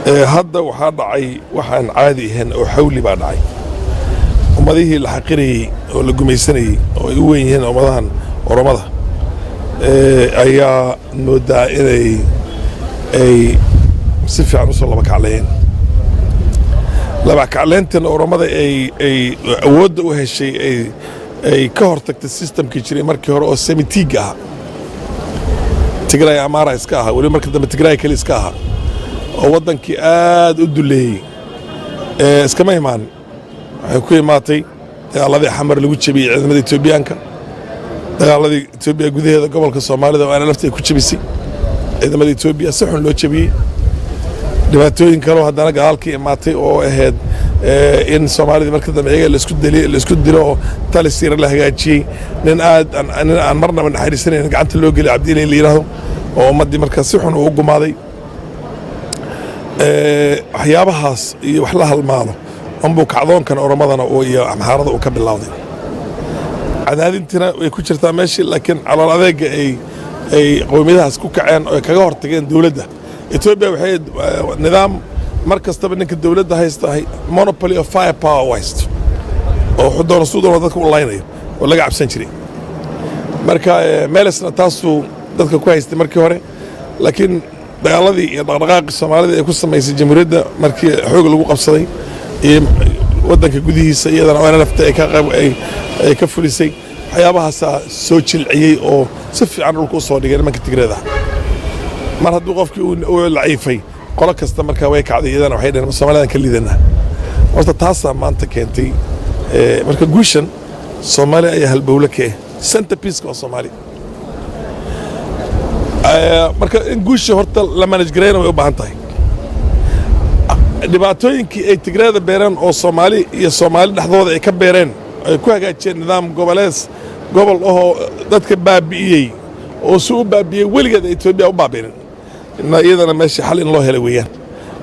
Hadda waxaa dhacay waxaan caadi ahayn oo xawli baa dhacay. Ummadihii la xaqirayey oo la gumaysanayey oo ay u weyn yihiin ummadahan Oromada ayaa moodaa inay ay si fiican usoo laba kacleeyeen. Laba kacleyntan Oromada ay awoodda u heshay ay ka hortagtay systemkii jiray markii hore oo Semitiga ahaa, Tigray, Amaara iska ahaa, weli marka dambe Tigray keli iska ahaa oo waddankii aad u duleeyey. Iskama imaan, waxay ku imaatay dagaaladii Xamar lagu jebiyey ciidamada Etoobiyaanka, dagaaladii Etoobiya gudaheeda gobolka Soomaalida oo ana lafta ay ku jebisay ciidamada Etoobiya, si xun loo jebiyey. Dhibaatooyin kaloo haddana gadaalkii imaatay oo ahayd in Soomaalidii marka dambe iyaga laisku dilo oo talis yar la hagaajiyey, nin aad nin aan marnaba naxariisanayn gacanta loo geliy, Cabdiilay la yidhaahdo, oo ummaddii markaa si xun uu u gumaaday. Waxyaabahaas iyo wax la halmaalo unbuu kacdoonkan Oromadana iyo Amxaarada uu ka bilowday. Cadaadintiina way ku jirtaa meeshii, laakiin calool adeega ay qowmiyadahaas ku kaceen oo ay kaga hortageen dowladda Etoobiya waxay nidaam mar kastaba ninka dowladda haysta monopoly of fire power u haysto oo wuxuu doono suu doono dadka u laynayo oo laga cabsan jiray. Marka Melesna taasuu dadka ku haystay markii hore, laakiin dagaaladii iyo dhaqdhaqaaqii Soomaalida ay ku samaysay jamhuuriyadda markii xoog lagu qabsaday iyo waddanka gudihiisa iyadana ONLFta ay ka qayb ay ka fulisay, waxyaabahaasaa soo jilciyey oo si fiican dhulka u soo dhigay nimanka Tigreeda. Mar hadduu qofkii uu laciifay, qolo kasta markaa way kacday iyadana, waxay dhaheen Soomaalidan ka liidanaa. Horta taasaa maanta keentay. Marka guushan Soomaaliya ayaa halbowle ka ah, centerpieceka waa Soomaaliya. Marka in guusha horta la manage gareyna way u baahan tahay. Dhibaatooyinkii ay Tigreeda beereen oo Soomaali iyo Soomaali dhexdooda ay ka beereen, ay ku hagaajiyeen nidaam gobolees gobol ahoo dadka baabi'iyey oo si u baabi'iyey weligeed Etoobiya u baabi'inin, iyadana meesha xal in loo helay weeyaan.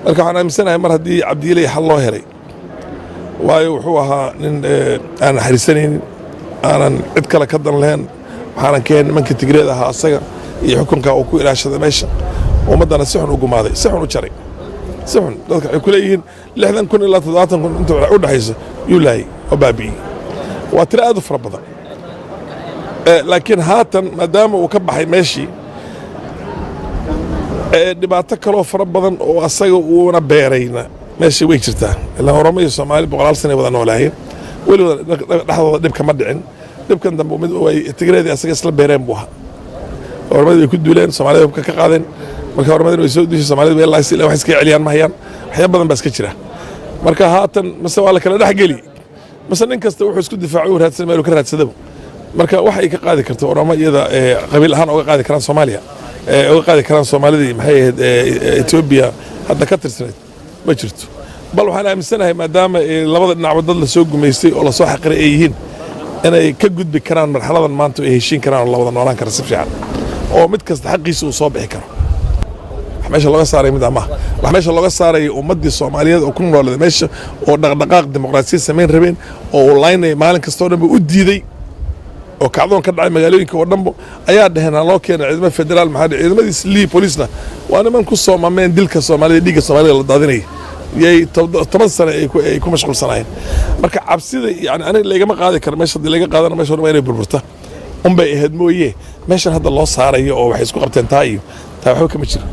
Marka waxaan aaminsanahay mar haddii Cabdiilay xal loo helay, waayo wuxuu ahaa nin aan naxariisanaynin, aanan cid kale ka dan lahayn, waxaanan ka hayn nimanka Tigreed ahaa asaga iyo xukunka uu ku ilaashaday meesha, ummaddana si xun u gumaaday, si xun u jaray, si xun dadka waxay ku leeyihiin 60,000 ilaa 70,000 inta u dhexayso yuu laayay oo baabi'iyey. Waa tiro aad u fara badan. Laakiin haatan maadaama uu ka baxay meeshii, dhibaato kaloo fara badan oo asaga uuna beerayna meesha way jirtaa. Ilaa Oromo iyo Soomaali boqolaal sanay wada noolaayeen, weligooda dhexdooda dhib kama dhicin. Dhibkan dambe mid ay Tigreedii asaga isla beereen buu ahaa. Oromadii way ku duuleen, Soomaalida hubka ka qaadeen. Marka Oromadina way soo duushay, Soomaalida way laysay, wax iskaga celiyaan ma hayaan. Waxyaabo badan baa iska jira. Marka haatan mase waa la kala dhex geli, mase nin kasta wuxuu isku difaaco u raadsan meeluu ka raadsadaba. Marka wax ay ka qaadi karto Oromo iyada qabiil ahaan oga qaadi karaan Soomaaliya, oga qaadi karaan Soomaalidii, maxay ahayd, Etoobiya hadda ka tirsanayd ma jirto. Bal waxaan aaminsanahay maadaama labada dhinacba dad lasoo gumaystay oo lasoo xaqiray ay yihiin, inay ka gudbi karaan marxaladan maanta oo ay heshiin karaan oo la wada noolaan kara si fiican oo mid kasta xaqiisa uu soo bixi karo. Wax meesha looga saaray mid amaha, wax meesha looga saaraya ummaddii Soomaaliyeed oo ku noolada meesha oo dhaqdhaqaaq dimuqraasiyad samayn rabeen oo uu laynaya maalin kasta oo dhanba u diiday oo kacdoon ka dhacay magaalooyinka oo dhanbo ayaa dhaheen ha loo keena ciidamo federaal. Maxaa dhici ciidamadiis lii booliisna waa niman ku soo mameen dilka Soomaalida, dhiigga Soomaalida la daadinaya yay 10 sano ay ku mashquulsanaayeen. Marka cabsida yani aniga laygama qaadi karo meesha. Haddii laga qaadana meesha dhan waa inay burburta unbay ahayd mooye. Meeshan hadda loo saarayo oo waxay isku qabteen taa iyo taa waxba kama jiro.